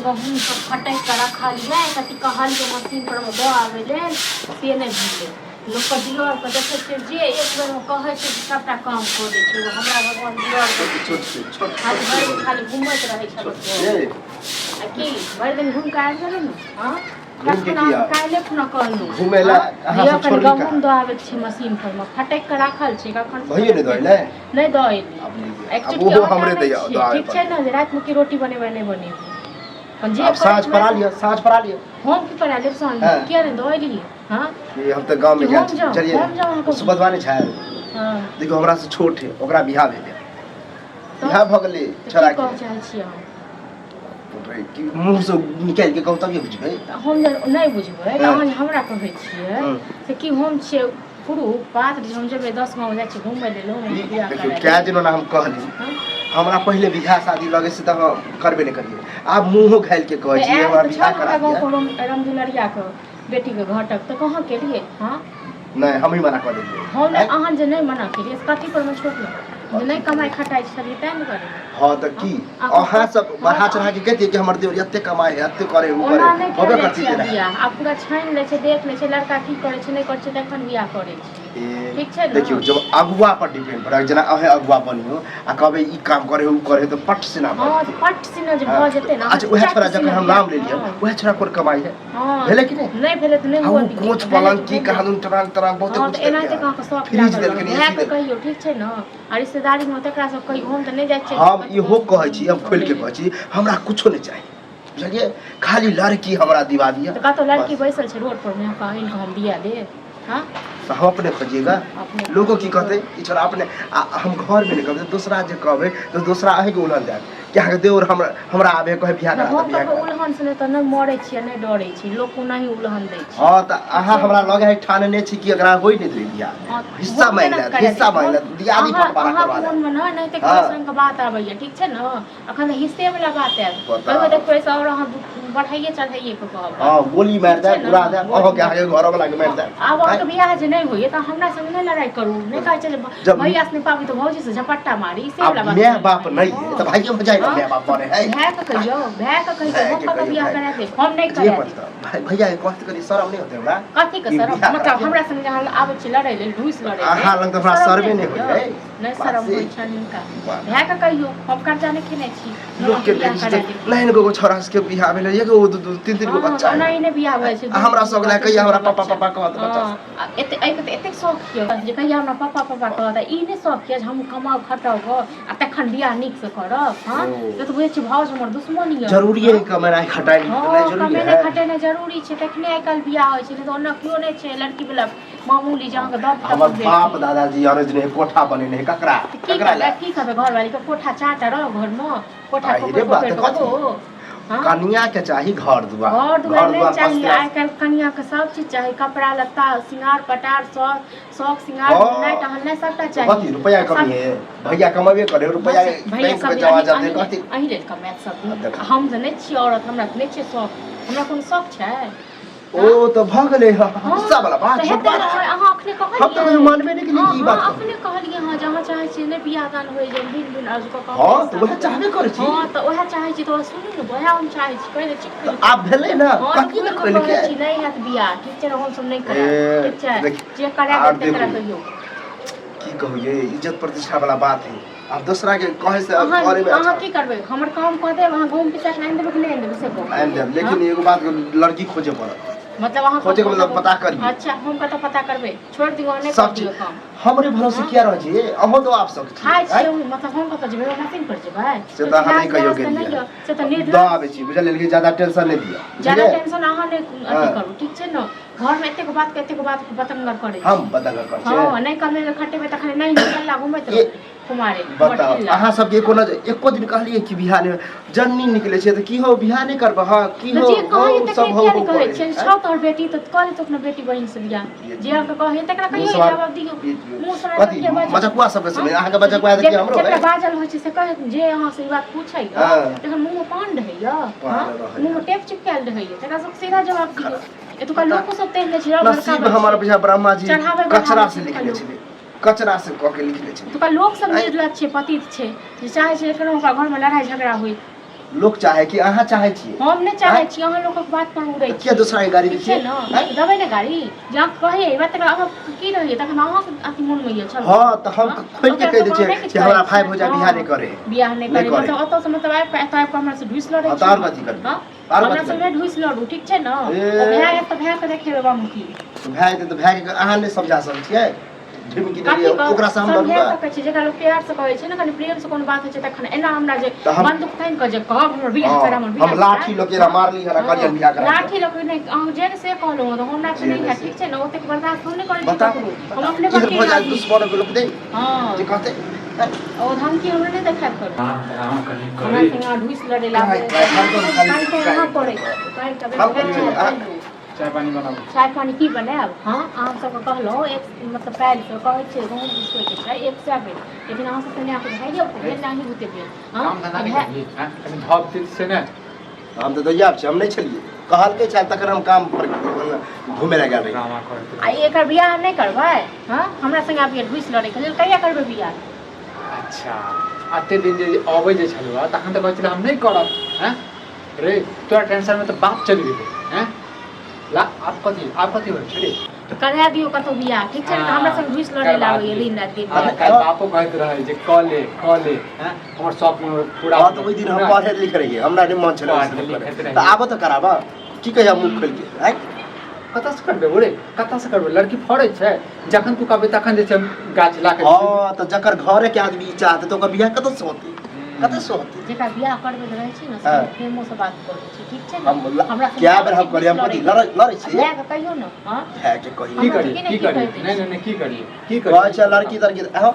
गहूँम सब फटकि कऽ रखल यऽ एकरती कहलियै मशीन पर मे दऽ आबै लेल से नहि भेलै। लोकके दिअरके देखै छियै जे एक बेरमे कहै छै से सभटा काम कऽ दै छै। एगो हमरा भगवान दिअर देने छोट छै छोट खाली भरि दिन खाली घूमैत रहै छोट छलै। छै। आ की भरि दिन घूमि कऽ आबि गेलै ने? हँ, घूमि के कखन की अहाँके आब? काल्हिए खुना कहलहुँ। घूमे लए हँ, अहाँ लिअ सब कनि छोड़ली गहूँम कहाँ? दऽ आबैके छै, मशीन पर मे फटकि कऽ राखल छै कखन। भैयो नहि दऽ एलै? नहि दऽ एली। आब लिअ, एक आब चुटकी ओहो आटा हमरे नहि दैया छियै। दऽ आबे ठीक छै पड़तै। ने जे रातिमे की रोटी बनेबै नहि बनेबै, अपन जे आब साँझ करैके पड़ा होइ। लिअ, साँझ पड़ा लिअ। हम की पड़ा लेब साँझमे? हँ। किया नहि दऽ एलियै? हँ। कि हम तऽ गाँवमे कि गेल हम छी जाउ? बुझलियै? हम जाउ अहाँके? सुबधवा नहि छै? हँ। देखियौ, हमरा से छोट है, ओकरा बियाह भेलै। तऽ बियाह भऽ गेलै। तऽ की छोड़ाके कहऽ चाहै छियै अहाँ? कि मुँहसँ निकालि कऽ कहू तभिए बुझबै। तऽ हम जे नहि बुझबै तऽ हँ। अहाँ जे हमरा कहै छियै हँ। से की हम छियै पुरुख पात्र जे हम जेबै 10 गाँव जाइ छियै घुमय लेल हम ई बियाह देखियौ, करै कए लेल? दिन ओना हम कहली। हँ? हमरा पहिले बियाह शादी लगै से तऽ हम करबे नहि करियै, आब मुँहो घालि के कहै तऽ छी आयल हमरा तऽ बियाह छल करा हमरा दिअ। गाँवके रामदुलरियाके बेटीके घटक, तऽ कहाँ केलियै? हँ। नहि, हमही मना कऽ देलियै। हम नहि आँय? अहाँ जे नहि मना केलियै से कथी पर मे छोड़लहुँ? जे नहि कमाइ खटाइ छलियै तैं ने करै। हँ तऽ की अहाँ सब बढ़ा चढ़ा के कहितियै कि हमर देवर एते कमाइ है, एते करे, उ ओना करे नहि होबे कए लै करती छियै रहै। बियाह आब पूरा छानि लै छै, देख लै छै लड़का की करै छै नहि करै छै, तखन बियाह करै छै। ए, ठीक छै ने? देखियौ, जब अगुआ पर डिपेंड पड़त, जेना अहें अगुआ बनियौ आ कहबै ई काम करे उ करे तऽ पट से ना हँ, भऽ तऽ पट सिना जे हँ, भऽ जेतै ने। अच्छा, उएह चट छोड़ा जकर सिना हम बियाह नाम लेलियै, हँ। उएह छोड़ा कोन कमाइ है? हँ। भेलै कि नहि? नहि भेलै तऽ नहि आ हुअ ओ दियौ। कोच भेलै पलङ्ग तऽ की भेलै। कहादुन टरांग तरांग बहुते हँ, कुछ तऽ एनाहिते देलकै। अहाँके शौक फ्रिज लागल देलकै, रहत। एसी भायके देलकै। कहियौ, ठीक छै ने? आ रिश्तेदारीमे तकरा सब कहियौ, हम तऽ नहि जाइ छियै हम कतहु इहो कहै छी, हम खोलि अबै के लेल। कहै छी, हमरा कुछो नहि चाही, बुझलियै? खाली लड़की हमरा दिवा दिअ। तऽ कतहु लड़की बस। बैसल छै रोड पर मे आनि कऽ हम दिया देब? हँ। तऽ हम अपने खोजिएगा। अपने लोको की खोजियौ। कहतै, ई छोड़ा अपने आ हम घरमे नहि कहबै, दोसरा जे कहबै तऽ दोसरा अहीँके उलहन देत कि अहाँके देवर हमरा हमरा आबे कहै बियाह तऽ करा दे, हम बियाह ककरो करा दे। उलहन से नहि तऽ नहि मरै छियै, नहि डरै छी, लोक ओनाही उलहन दै छै। हँ, तऽ ठीक अहाँ छै हमरा ने? लग है ठानने छी कि एकरा होइ नहि देबै बियाह। हँ, हिस्सा हम मांगि केना लेत, करा हिस्सा देब मांगि हम? लेत, दियादी अहाँ बंटवारा अहाँके करवा लेत। मोनमे ने एनाहिते हँ। दस रङ्गके बात आबैए, ठीक छै ने? अखन तऽ हिस्से वला बात आयत। बताउ। कहियो देखबै से आओर अहाँ बढ़ाइए चढ़ाइए कऽ कहब बात। हँ, गोली मारि ठीक छै देब, ने? उड़ा देब गोली अहाँके, मारि अहाँके घरवला के मारि देब। आब अहाँके आँय? बियाह जे नहि होइए तऽ हमरा संग नहि लड़ाइ करू। नहि कहै छै जे जब भैया से नहि पाबी तऽ भौजी से झपट्टा मारी, से आब वला बात माय नहि। बाप नहि है तऽ हँ भाइये भौजाइ ने हँ माय बाप तऽ बने है। भायके कहियौ, भायके कहियौ, हम भायके कतऽ कहियौ, बियाह भाय करा देब? हम नहि जे करा देब। मतलब भाय भैया के कहते कनी शरम नहि होते हमरा? कथीके कि शरम? बियाह करा मतलब दिअ। हमरा संग जे अहाँ आबै छी लड़ै लेल, ढूसि लड़ै लेल, अहाँ लग तऽ हमरा शरम शरमे नहि होइए? होइए। नहि बात शरम से होइ छनि हिनका। वाह। भायके कहियौ, हम कर्जा नहि खेने छी। लोक के अहाँके बियाह देखै छी करा तऽ देब। नहि गो छोरा सबके बियाह भेलै, एगो दू दू तीन तीन गो हँ, बच्चा ओनाही है नहि बियाह भऽ जाइ छै आ दू हमरा दू सब गो लए तीन कहिया तीन हमरा गो पापा बच्चा। पापा कहत बच्चा हँ, आ एते एहिके तऽ एतेक शौक यऽ जे कहिया हमरा पापा पापा कहत, आ ई नहि शौक यऽ जे हम कमाउ खटाउ गऽ आ तखन बियाह नीकसँ करब। हँ। ओ। से तऽ बुझै छी भाउज हमर दुश्मन यऽ। जरूरी है हँ। कमेनाइ खटाइ हँ, जरूरी कमेनाइ है। खटेनाइ जरूरी छै, तखने आइ काल्हि बियाह होइ छै, नहि तऽ ओना केओ नहि छै लड़की वला मामूली जे अहाँके दऽ देत हमर अपन बाप बेटी। दादाजी अरज ने कोठा बनेने है ककरा? तऽ की ककरा करबै? लए? की करबै घरवालीके? कोठा चाहटा रह घरमे, कोठा आहि रे पकड़ि बा पकड़ि तऽ कऽ कथी खो। हँ, कनिया के चाही घर दुआर। घर दुआर घर नहि दुआर चाही फर्स्ट क्लास। आइ काल्हि कनियाके सब चीज चाही, कपड़ा लत्ता, सिंगार पटार, शौक शौक सिंगार, घुमनाइ हँ टहलनाइ सबटा तऽ चाही। कथी रुपैआ आ के कमी सब है? भैया कमेबे करे रुपैआ, बस भैया बैंक सब में दिन जमा अहीं जाते अहीं कथी। अहीं लेल कमायत सब आ दिन? देखा, हम तऽ नहि छियै औरत, हमरा तऽ नहि छै शौक, हमरा कोनो शौक छै? ओ तऽ भऽ गेलै हँ हिस्सा वाला बात, तऽ छोट हेतै बात। ने? अहाँ अखने हम तऽ कहियो कहलियै। मानबे नहि केलियै हँ कि ई हँ बात कहबै। अखने कहलियै हँ जे अहाँ चाहै छियै नहि बियाह दान होइ, जे भिन भिन अर्ज कऽ कऽ हँ, अपने तऽ हिस्सा उएह हुए। चाहबे करै छी। हँ, तऽ उएह चाहै छी तऽ सुनू ने, उएह हम चाहै छी, कहि दै छी तऽ खोलि कऽ। आब भेलै ने? हँ, तऽ कथी ने खोलि कऽ खोलि कहै के छी, नहि हैत बियाह, ठीक छै ने? हमसभ नहि ए करायब, ठीक छै? देखी जे करा आर देब तकरा देखू, कहियौ। की कहू ये, इज्जत प्रतिष्ठा वाला बात है, आब दोसरा के कहे से अहाँ करे में अहाँ अच्छा। की करबै? हमर काम कऽ देब? अहाँ गहूँम पिसा कऽ आनि देबै कि नहि आनि देबै, से कहू आनि पहिले। देब, हँ, लेकिन एगो बात, लड़की खोजे पड़त। मतलब अहाँ खोजे के मतलब पता करियै। अच्छा, हम कतऽ पता करबै? छोड़ि दियौ, अहाँ नहि सब कऽ दियौ चीज काम। हमरे भरोसे हँ? किया रहै छी? अहूँ तो आबि सकै खाइ छी। छियै, मतलब हम कतऽ जेबै? मशीन पर जेबै? से तऽ अहाँ नहि लाज कहियो लिहाज तऽ नहि गेलियै। यऽ, से तऽ दऽ निर्लज आबै छी, बुझलियै? लेकिन ज्यादा टेंशन नहि दिअ, ज्यादा बुझलियै? टेंशन अहाँ नहि अथी हँ। करू, ठीक छै ने? घरमे एतेक बात के एतेक बात बतंगर करै हम छी? बतंगर करै छियै? हँ, नहि कमेबै खटेबै तखन नहि निकलला घुमैत ए रहू कुमारे बताउ, मठिल्ला। अहाँ सबके कोनो एको दिन कहलियै कि बियाह नहि जननी निकलै छै तऽ की हो बियाह नहि करबह? हँ, की तऽ हो जे हो कहैए तकरे सब हो किया हो नहि कहै करै छियै? आँय? छौ तोहर बेटी तऽ कऽ देतौ अपना बेटी बहिन से बियाह। जे अहाँके कहैए तकरा मुँह कहियौ, सवाल जवाब दियौ। मुँह सुना कथी किया बाजब? मजकुआ सबके हँ? समय अहाँके मजकुआ तऽ की हमरो जकरा है? बाजल होइ छै से कहै, जे अहाँ से ई बात पूछैए हँ। तखन मुँहमे पान रहैए? पान हँ, रहैए। मुँहमे टेप चिपकायल रहैए, तकरा सबके सीधा जवाब दियौ। एतुका लोको सब तेहने छै, लड़का नसीब हमर छै बुझा ब्रह्मा जी चढ़ाबै कचरा बढ़ाबै से छै एतुका लिखने लोक। छलै, कचरा से कऽ के लिखने छलै। एतुका लोक सब आँय? निर्लज छै, पतित छै, जे चाहै छै एखनो ओकरा घरमे लड़ाइ झगड़ा होइ। लोक चाहे कि अहाँ चाहे छियै? हम नहि चाहै छी, अहाँ लोकक बात पर उड़ै किया छी। दोसरा के गाड़ी दै ठीक छै छियै? ने? आँय? देबै ने गाड़ी जे अहाँ कहै एहि बात, तकर अहाँ की रहैए तखन अहाँके अथी मोनमे ये छल। हँ, तऽ हम हँ? खोलि के ओकरा कहि दै सब छियै नहि किछु कि हमरा करै भाय छै। भौजाइ हँ। बियाह नहि करे। बियाह नहि नहि करे करे। मतलब ओतऽ से मतलब आबि कऽ एतऽ आबि कऽ हमरा से ढुसि लड़ै हँ, तऽ आओर कथी करबै? हँ? आओर हमरा कथी से करबै? नहि ढुसि लड़ू, ठीक छै ने? ए। ओ भाय आयत तऽ भायके देखेबै बाबूजी। तऽ भाय एतै तऽ भायके अहाँ नहि समझा सकै छियै? ढिमकी कथी देलियै कह ओकरा से हम समझा लड़बै? सकै छी। जेकरा लोक प्यार से कहै छै ने, कनि प्रेम से कोनो बात होइ छै, तखन एना हमरा जे तऽ हम बंदूक तानि कऽ जे कहब हमर बियाह हँ, कर, हमर बियाह हम लाठी लऽ के एना मारली हन आ कहलियनि बियाह करा दिअ। लाठी लऽ के नहि, अहाँ जे ने से कहलहुँ तऽ हमरा से जे नहि ने हैत। से। ठीक छै ने? ओतेक बर्दाश्त हम नहि करै छी बताउ, ककरो। हम बताउ। अपने इधर बड़के भऽ जाए आदमी छी। दुश्मन के लोक दे हँ, जे कहतै ओ धमकी हमरा नहि देखायल करू। आराम कनि हमरा करी। संगे अहाँ ढुसि लड़ै लागबै। काहे, काहे, हरदम खाली काल्हि तऽ अहाँ करै काल्हि तऽ हम करी, अहाँ- चाय पानी बनाबू। चाय पानी की बनायब? हँ, अहाँ सबके कहलहुँ एक मतलब काल्हिसँ कहै छियै गहूँम पिसबैके छै 100 बेर, लेकिन अहाँ सब तऽ नहि भाइये भेल नहि बुते भेल। हँ, काम धंधा नहि भाय- करबही? हँ? कनि धप तीत से ने। हम तऽ दैयाब छी, हम नहि छलियै, कहलकै छल तखन हम काम पर घुमे लए गेल रही। ड्रामा करैत आ एकर बियाह नहि करबै? हँ, हमरा संगे आब ढुसि लड़ैके लेल कहिया करबै बियाह? अच्छा, एते दिन जे अबै जे छलहुँ तखन तऽ कहै छलै हम नहि करब। हँ रे, तोरा टेंशनमे तऽ बाप चलि गेलै। हँ, ला आब कथी, आब कथी होइ छै रे? करा दियौ कतहु बियाह, ठीक छै ने? तऽ हमरा संग घुसि लड़ै करबा लागैए दियौ। दिन राति दिन हँ, राति। काल्हि बापो कहैत रहै जे कऽ ले, कऽ ले। हँ, हमर शौक पूरा। हँ, तऽ ओहि दिन हम पढ़े लिखे रहियै, हमरा नहि मन छलै पढ़े ओहि सब लिखैत करे। रहियै। तऽ आबऽ तऽ कराबऽ की कहिया मुँह खोलि के आँय? कतऽसँ करबै रे, कतऽसँ करबै? लड़की फड़ै छै, जखन तू कहबै तखन जे छै गाछ ला कऽ। हँ, तऽ जकर घरे के आदमी ई चाहतै तऽ ओकर बियाह कतऽसँ होतै? कतऽसँ होतै? जेकरा बियाह करबै के रहै छै ने, से हँ। प्रेमो से बात करै छै, ठीक छै ने? हम हमरा संग कए बेर हम आबै कहलियै, हम छै कथी लड़ै लड़ै छियै? भायके कहियौ ने। हँ, भायके कहियौ। की हमरा करियै? की ने की की करियै? कहि दै नहि छै। नहि नहि, की करियै, की कहै करियै? छै लड़की तड़की आहो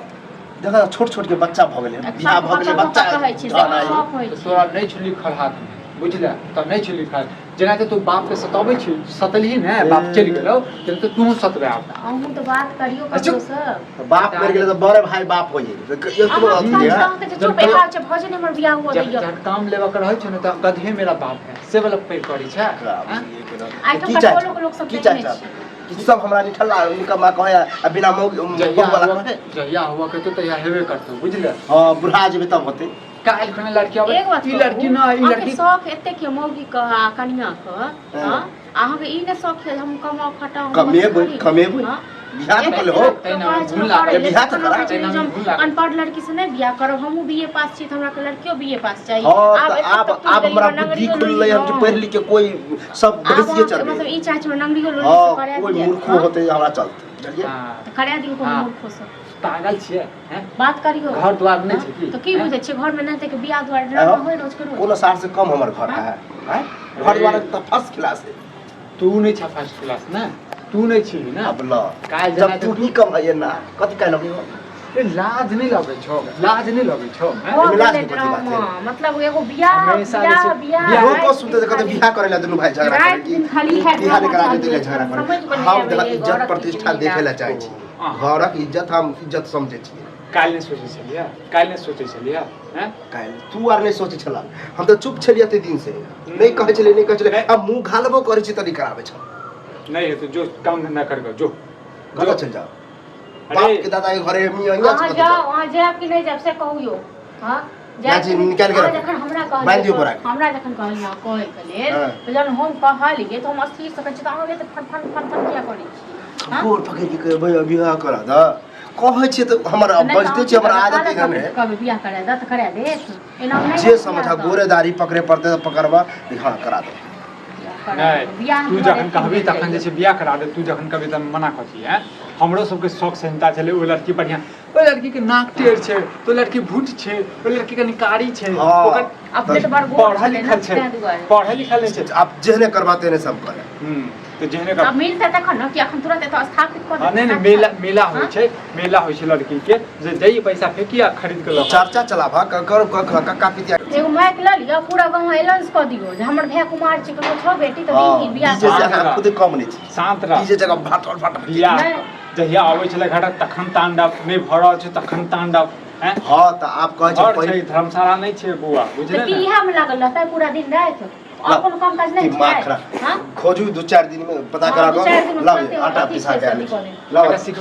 देखऽ, छोट छोट के बच्चा भऽ गेलै, बियाह भऽ गेलै, बच्चा कहै छै से धन आइ। शौक होइ तऽ छै। तोरा नहि छौ लिखल हाथमे, बुझले? तऽ नहि छौ लिखल। जेनाहिते तू बापके सताबै छी, सतेलही ने, बाप चलि गेलौ, तेनाहिते तूहूँ सतबे आब। अहूँ तऽ बात करियौ अच्छा। ककरोसँ। तऽ बाप मरि गेलै तऽ बड़े भाय बाप हो गेलै। अहाँ अथी काज है। अहाँके जे चुप एका छै भऽ हमर बियाह हुअ जब दैयौ। जहन काम लेबऽ के रहै छै ने तऽ गधे मेरा बाप है से वाला पैर करै छै। आँय? आइ की तऽ चाहै कटहलो के लोक सब की तेहने चाहै छै। कि सब हमरा निठल्ला निकम्मा कहै आ बिना मौग जहिया वाला हुआ कहै? जहिया हुआ कहतो तहिया हेबे करतौ, बुझले? हँ, बुढ़ा जेबै तब होतै। काल्हि खुना लड़की अबै एक बात ई कहू, लड़की न ई अहाँके लड़की शौक एते के मौगी के आ कनिया के, हँ? अहाँके ई ने शौक है हम कमाउ खटाउ हम कमेबै, करी? कमेबै। हँ? बियाह तऽ कले हो। तहिना हम घून लागल। बियाह तऽ करा। तहिना हम घून लागल। अनपढ़ लड़की से नहीं बियाह करब। हमहूँ बीए पास छी तऽ हमरा के लड़कियो बीए पास चाही। हँ, तऽ एतेक आब तक टूटि आब गेलियै, हमरा हमरा बुद्धि नंगरियो खुललै हन कि लुल्ली पढ़ि लिख के कोई सब आब भैंसिए अहाँके चढ़बै। मतलब ई चाहै छी हमरा नंगरियो लुल्ली हँ से करा कोई दिअ। मूर्खो हँ? होतै हमरा चलतै, बुझलियै? हँ, तऽ करा दियौ कोनो हँ। मूर्खो से। पागल छियै हैं? बात करियौ। घर द्वार नहि छै की? तऽ की हैं? बुझै छियै घरमे नहि तऽ बियाह दुआर आँय ड्रामा हौ, होइ रोज के रोज। कोनो सार से कम हमर घर है? आँय? घर द्वार तऽ फर्स्ट क्लास है। तू नहि छ फर्स्ट क्लास ने, तू नहि छी ने। अब ल काल्हि जब जेना तू ही कम है ना, कथी काल्हि अबै? ए, लाज नहि लगै छौ? लाज नहि लगै छौ, हैं? भऽ एहिमे लाज गेलै के कथी बात है? ड्रामा, मतलब एगो बियाह हमेशा बियाह जे छै- बियाह बियाह लोको राति सुनते तऽ दिन कहते खाली- बियाह करे ला दुनू भाई झगड़ा राति करे दिन खाली है बियाह नहि ड्रामा करा चालू देते है। झगड़ा समझ करे। में नहीं हम आबैए देखा इज्जत घरक प्रतिष्ठा की देखे ला चाहे छी। हाँ। घरक इज्जत हम इज्जत समझै छियै। काल्हि नहि सोचै छलियै? काल्हि नहि सोचै छलियै, हैं? काल्हि तू आर नहि सोचै छला, हम तऽ चुप छलियै एते दिन से, नहि कहै छलियै, नहि कहै छलियै। आब मुँह घालबो करै छी तऽ नहि कराबै छल। नहि हेतौ, जो काम धंधा कर जो। कतऽ चलि जाउ? अरे बाप के दादा के घरे मी अहिया अहाँ जाउ, अहाँ जायब कि नहि जायब से कहू यौ। हँ, जायब जी, कि नहि? निकालि के अहाँ रखू। जखन हमरा बान्हि दियौ कहलियै बोरा के। हमरा जखन कहलियै अहाँ कहैके लेल हँ। तऽ जहन हम कहलियै तऽ हम अस्थिर से कहै छी तऽ अहाँ एते फन फन फन फन किया करै छी? हँ? गोर पकड़ि के कहबै बियाह करा दऽ कहै छियै तऽ हमर तऽ नहि तऽ बजते अहाँ छियै, हमर की आदत करबै? एहन है। कहबै बियाह करा दऽ तऽ करा देत? एना नहि जे होयत समझ बियाह तऽ। गोरे दाढ़ी पकड़े पड़तै तऽ पकड़बा, हँ करा दे। नहि बियाह तू दुआरे जखन कहबी एते तखन जे छै बियाह करा दे। तू जखन कहबी तखन मना कथी है? हमरो सबके शौक सेहनता छलै ओहि लड़की बढ़िआँ, ओहि लड़कीके नाक टेढ़ छै तो लड़की भूट छै, ओहि लड़की कनि कारी छै। हँ। ओकर अपने तऽ बड़ गोर पढ़ल छलै ने लिखल छै। ताहि दुआरे। पढ़ल लिखल नहि छै। आब जेहने करबा तेहने सब करे। तऽ जेहने कर आब मिलतै तखन ने कि अखन तुरंत एतऽ स्थापित कऽ हँ, नहि नहि, मेला मेला होइ छै, मेला होइ छै लड़की के, जे जइए पैसा फेंकी आ खरीद के लऽ आउ। चर्चा चलाबा कर कक्का पितिया। एगो माइक लऽ लिअ, पूरा गाँव एलाउंस कऽ दियौ जे हमर भाय कुमार छै, ककरो छौ बेटी तऽ हँ, दीही बियाह डीजे से कऽ। अहाँ खुद कम नहि छी। शान्त रह। डीजे जगह भाटल भाटल। बियाह नहि। जहिया अबै छलै घाटक तखन तांडव, नहि भऽ रहल छै तखन तांडव। हैं? हँ, तऽ आब कहै छै घर पहिल छै, धर्मशाला नहि छै बौआ, तऽ बुझले की ने? इएह मे लागल रहतै पूरा दिन राति? आओर कोनो काम काज नहि दिमाग छै? खराब। हँ खोजू 2-4 दिन में पता हँ, करा 2-4 दिन कऽ मे लाउ तुरन्ते आटा अथी पिसा छै के से आनै छी। कऽ देब। लाउ। एकरा सिखबै।